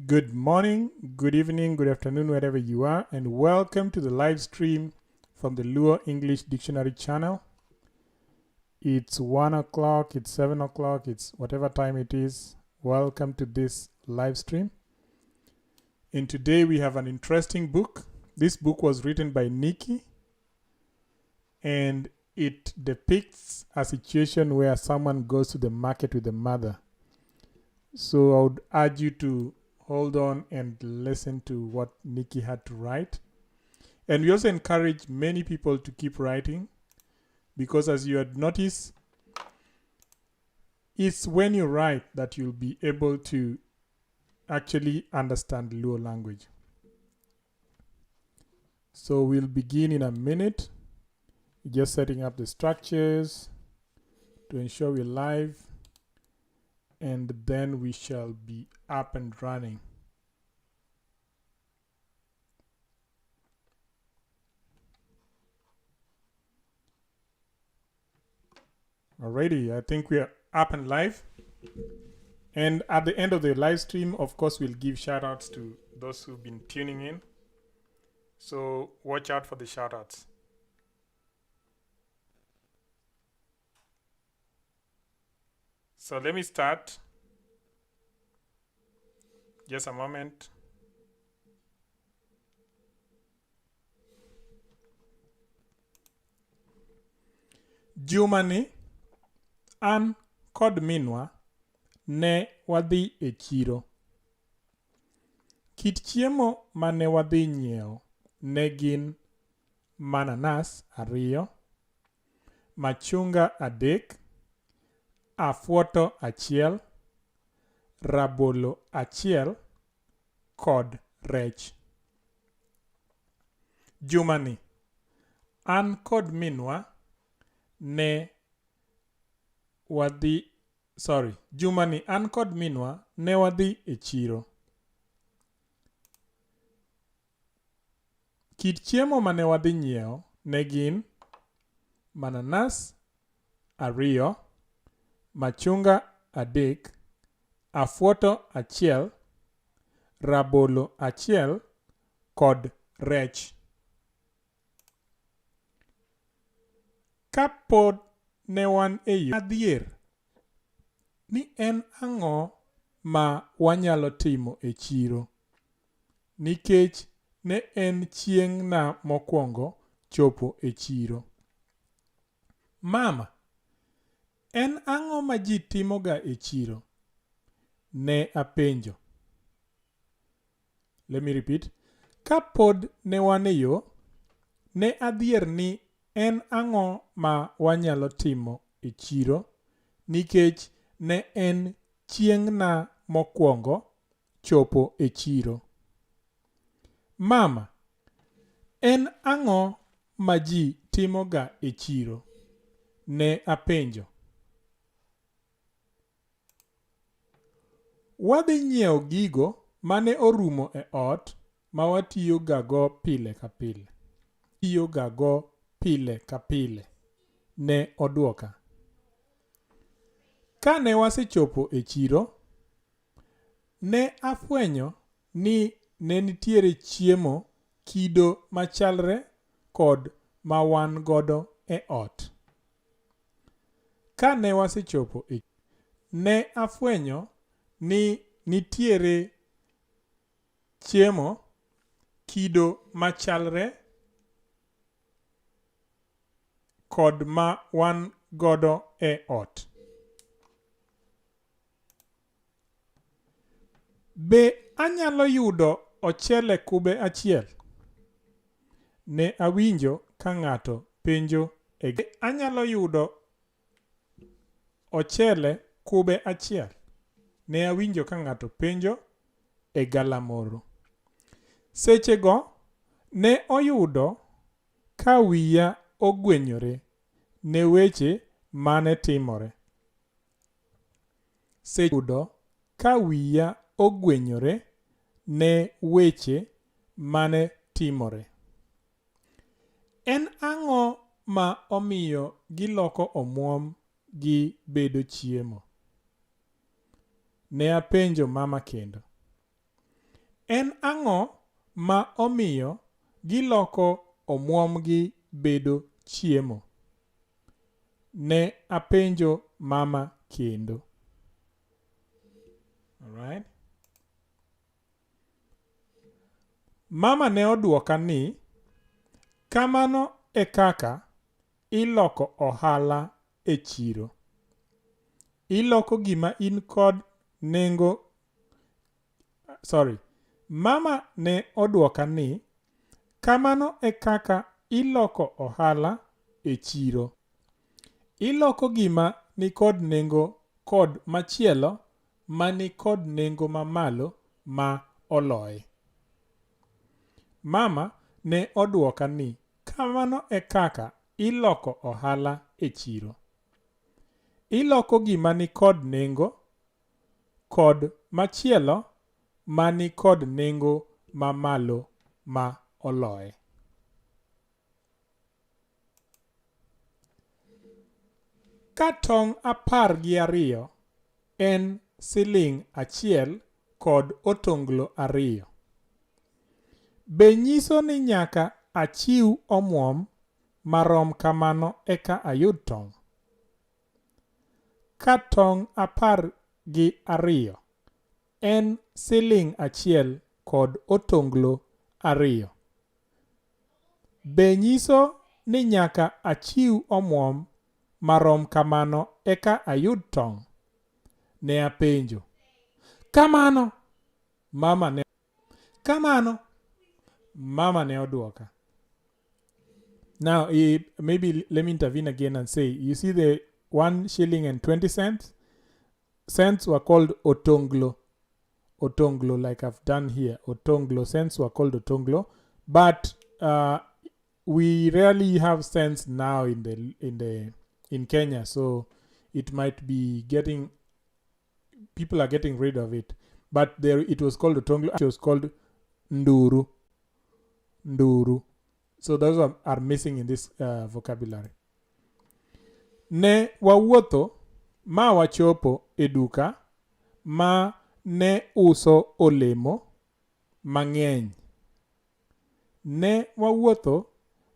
Good morning, good evening, good afternoon, wherever you are, and welcome to the live stream from the Luo English Dictionary channel. It's 1 o'clock, it's 7 o'clock, it's whatever time it is. Welcome to this live stream. And today we have an interesting book. This book was written by Nikki, and it depicts a situation where someone goes to the market with the mother. So I would urge you to hold on and listen to what Nikki had to write. And we also encourage many people to keep writing because, as you had noticed, it's when you write that you'll be able to actually understand Luo language. So we'll begin in a minute. Just setting up the structures to ensure we're live, and then we shall be up and running. Alrighty, I think we are up and live. And at the end of the live stream, of course, we'll give shout outs to those who've been tuning in. So watch out for the shout outs. So let me start. Just a moment. Jumani, an kod minwa ne wadhi e chiro. Kit chiemo mane wadhi nyiewo ne gin mananas ariyo, machunga adek, afuoto achiel, rabolo achiel kod rech. Jumani, an kod minwa ne wadhi sorry, jumani an kod minwa ne wadhi e chiro. Kit chiemo mane wadhi nyiewo ne gin mananas ariyo, machunga adek, afuoto achiel, rabolo achiel kod rech. Kapod ne wan e yo adhier ni en ang'o ma wanyalo timo e chiro nikech ne en chieng' na mokwongo chopo e chiro. Mama, en ang'o ma ji timoga e chiro? Ne apenjo. Let me repeat. Kapod ne wan e yo, ne adhier ni en ang'o ma wanyalo timo e chiro nikech ne en chieng'na mokwongo chopo e chiro. Mama, en ang'o ma ji timoga e chiro? Ne apenjo. Wadhi nyiewo gigo mane orumo e ot ma watiyo ga go pile ka pile. Tiyo ga go pile ka pile. Ne oduoka. Kane wasechopo e chiro, ne afwenyo ni ne nitiere chiemo kido machalre kod ma wan godo e ot. Kane wasechopo e ne afwenyo ni nitiere chiemo kido machalre kod ma wan godo e ot. Be anyalo yudo ochele kube achiel? Ne awinjo ka ng'ato penjo e Be anyalo yudo ochele kube achiel? Ne awinjo ka ng'ato penjo e galamoro. Sechego ne oyudo ka wiya ogwenyore ne weche mane timore. Seyudo ka wiya ogwenyore ne weche mane timore. En ang'o ma omiyo giloko omuom gi bedo chiemo? Ne apenjo mama kendo. En ang'o ma omiyo giloko omuomgi bedo chiemo? Ne apenjo mama kendo. Alright. Mama ne oduoka ni, kamano e kaka iloko ohala e chiro. Iloko gima in kod nengo sorry. Mama ne oduoka ni, kamano e kaka iloko ohala e chiro. Iloko gima nikod nengo kod machielo mani kod nengo mamalo ma oloye. Mama ne oduoka ni, kamano e kaka iloko ohala e chiro. Iloko gima nikod nengo kod machielo mani kod nengo mamalo ma oloye. Ka tong' apar gi ariyo en siling' achiel kod otonglo ariyo. Be nyiso ni nyaka achiw omuom marom kamano eka ayud tong'? Ka tong' apar gi ariyo en siling' achiel kod otonglo ariyo. Be nyiso ni nyaka achiw omuom marom kamano eka ayud tong'? Ne apenjo. Kamano, mama ne kamano, mama ne oduoka. Now, maybe let me intervene again and say, you see the 1 shilling and 20 cents? Cents were called otonglo. Otonglo, like I've done here. Otonglo. Cents were called otonglo. But we rarely have cents now in Kenya, so it might be getting, people are getting rid of it. But there it was called otonglo. It was called nduru. Nduru. So those are missing in this vocabulary. Ne wawuotho ma wachopo e duka ma ne uso olemo mang'eny. Ne wawuotho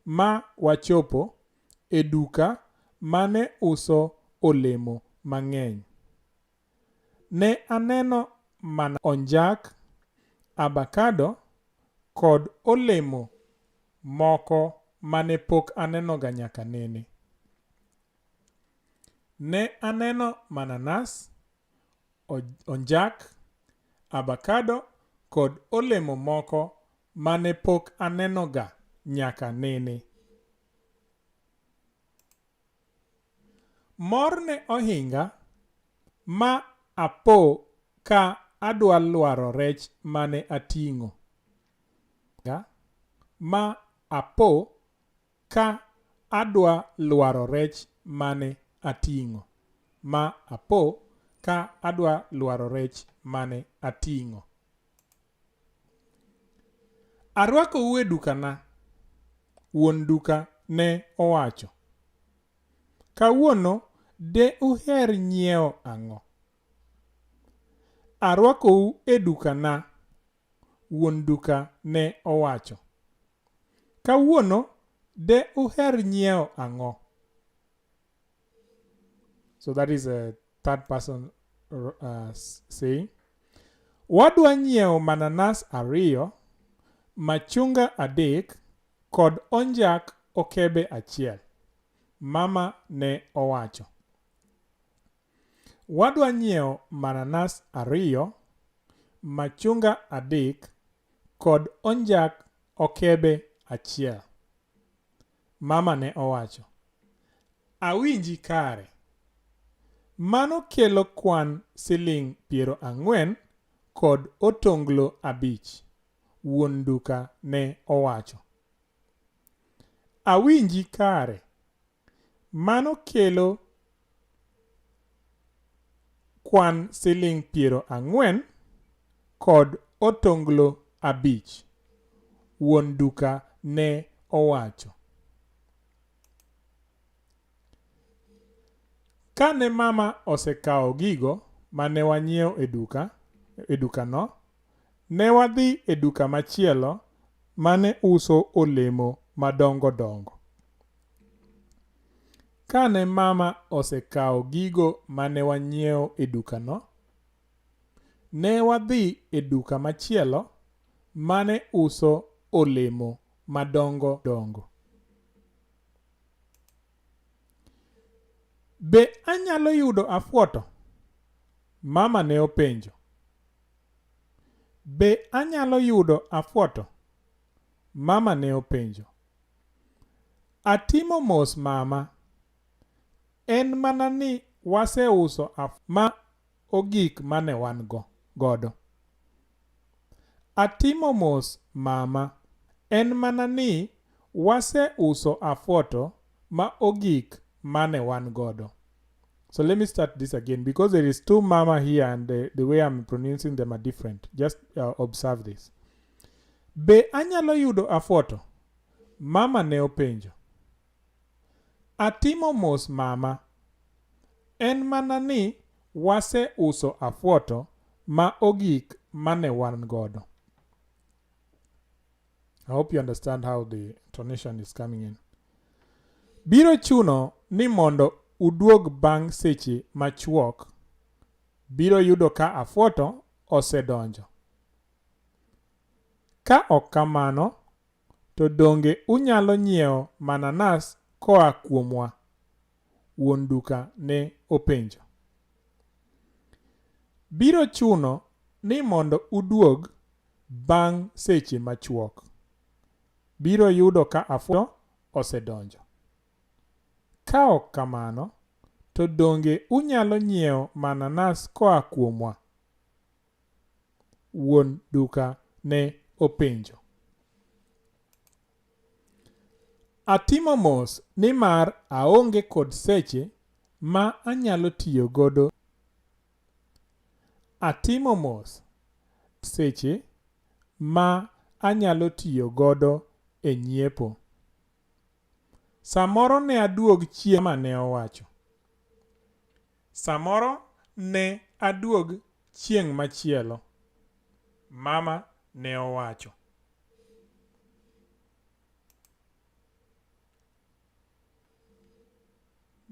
ma wachopo e duka mane uso olemo mang'eny. Ne aneno mana onjak, avocado kod olemo moko mane pok anenoga nyaka nene. Ne aneno mananas, onjak, avocado kod olemo moko mane pok anenoga nyaka nene. Mor ne ohinga ma apo ka adwa lwaro rech mane ating'o. Ma apo ka adwa lwaro rech mane ating'o. Ma apo ka adwa lwaro rech mane ating'o. Arwakou e dukana, wuon duka ne owacho. Kawuono de uher nyiewo ang'o? Arwakou e dukana, wuon duka ne owacho. Kawuono de uher nyiewo ang'o? So that is a third person saying. Wadwa nyiewo mananas ariyo, machunga adek, kod onjak okebe achiel. Mama ne owacho. Wadwa nyiewo mananas ariyo, machunga adek, kod onjak okebe achiel. Mama ne owacho. Awinji kare. Mano kelo kwan siling' 40 kod otonglo 5, wuon duka ne owacho. Awinji kare. Mano kelo kwan siling' 40 kod otonglo 5, wuon duka ne owacho. Kane mama osekawo gigo mane wanyiewo e duka, e dukano, Ne wadhi e duka machielo mane uso olemo madongo dongo. Kane mama osekawo gigo mane wanyiewo e dukano, ne wadhi e duka machielo mane uso olemo madongo dongo. Be anyalo yudo afuoto? Mama ne openjo. Be anyalo yudo afuoto? Mama ne openjo. Atimo mos mama. En mana ni waseuso ma ogik mane wan go godo. Atimo mos mama. En mana ni waseuso afuoto ma ogik mane wan godo. So let me start this again because there is two mama here and the way I'm pronouncing them are different. Just observe this. Be anyalo yudo afuoto? Mama ne openjo. Atimo mos mama. En mana ni waseuso afuoto ma ogik mane wan godo. I hope you understand how the tonation is coming in. Biro chuno ni mondo uduog bang' seche machuok. Biro yudo ka afuoto osedonjo. Ka ok kamano, to donge unyalo nyiewo mananas koa kuomwa? Wuon duka ne openjo. Biro chuno ni mondo uduog bang' seche machuok. Biro yudo ka afuoto osedonjo. Ka ok kamano, to donge unyalo nyiewo mananas koa kuomwa? Wuon duka ne openjo. Atimo mos nimar aonge kod seche ma anyalo tiyo godo. Atimo mos seche ma anyalo tiyo godo e nyiepo. Samoro ne aduog chieng' mama ne owacho. Samoro ne aduog chieng' machielo. Mama ne owacho.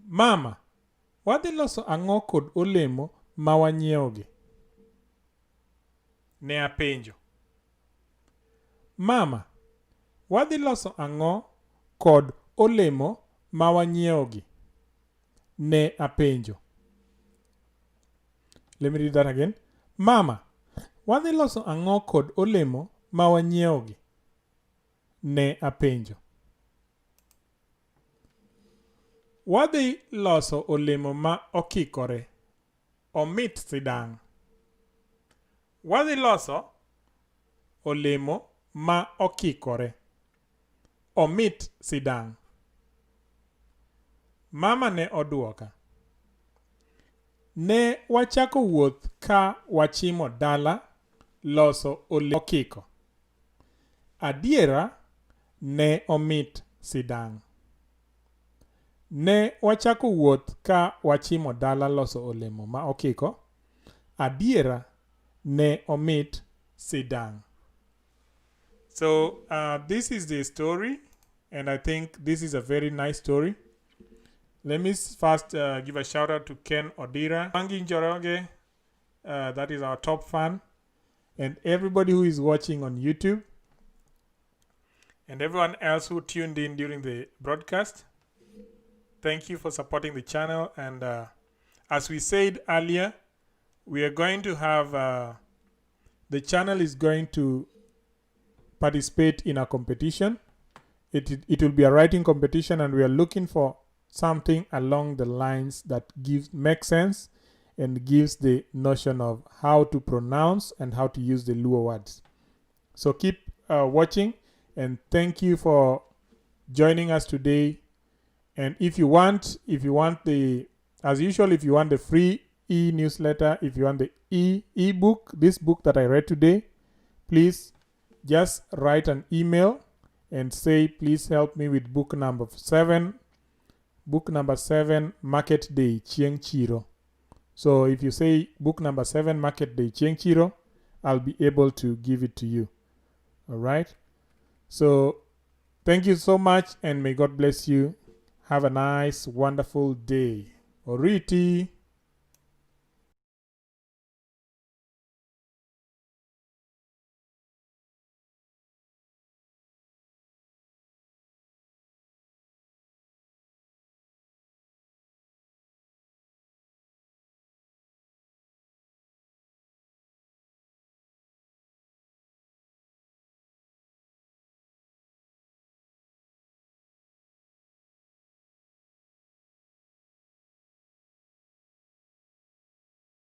Mama, wadhi loso ang'o kod olemo ma wanyiewogi? Ne apenjo. Mama, wadhi loso ang'o kod olemo ma wanyiewogi? Ne apenjo. Let me read that again. Mama, wadhi loso ang'o kod olemo ma wanyiewogi? Ne apenjo. Wadhi loso olemo ma okikore. Omit sidang'. Wadhi loso olemo ma okikore. Omit sidang'. Mama ne oduoka. Ne wachako wuoth ka wachimo dala loso olemo okiko. Adiera ne omit sidang'. Ne wachako wuoth ka wachimo dala loso olemo ma okiko. Adiera ne omit sidang'. So this is the story, and I think this is a very nice story. Let me first give a shout out to Ken Odira, Mangi Njoroge, that is our top fan, and everybody who is watching on YouTube, and everyone else who tuned in during the broadcast. Thank you for supporting the channel. And as we said earlier, we are going to have the channel is going to participate in a competition. It will be a writing competition, and we are looking for something along the lines that gives makes sense and gives the notion of how to pronounce and how to use the Luo words. So keep watching, and thank you for joining us today. And if you want the, as usual, if you want the free e-newsletter, if you want the e-ebook, this book that I read today, please just write an email and say, "Please help me with book number 7, book number 7, Market Day, Chieng Chiro." So if you say book number 7, Market Day, Chieng Chiro, I'll be able to give it to you. All right. So thank you so much, and may God bless you. Have a nice, wonderful day. Oriti.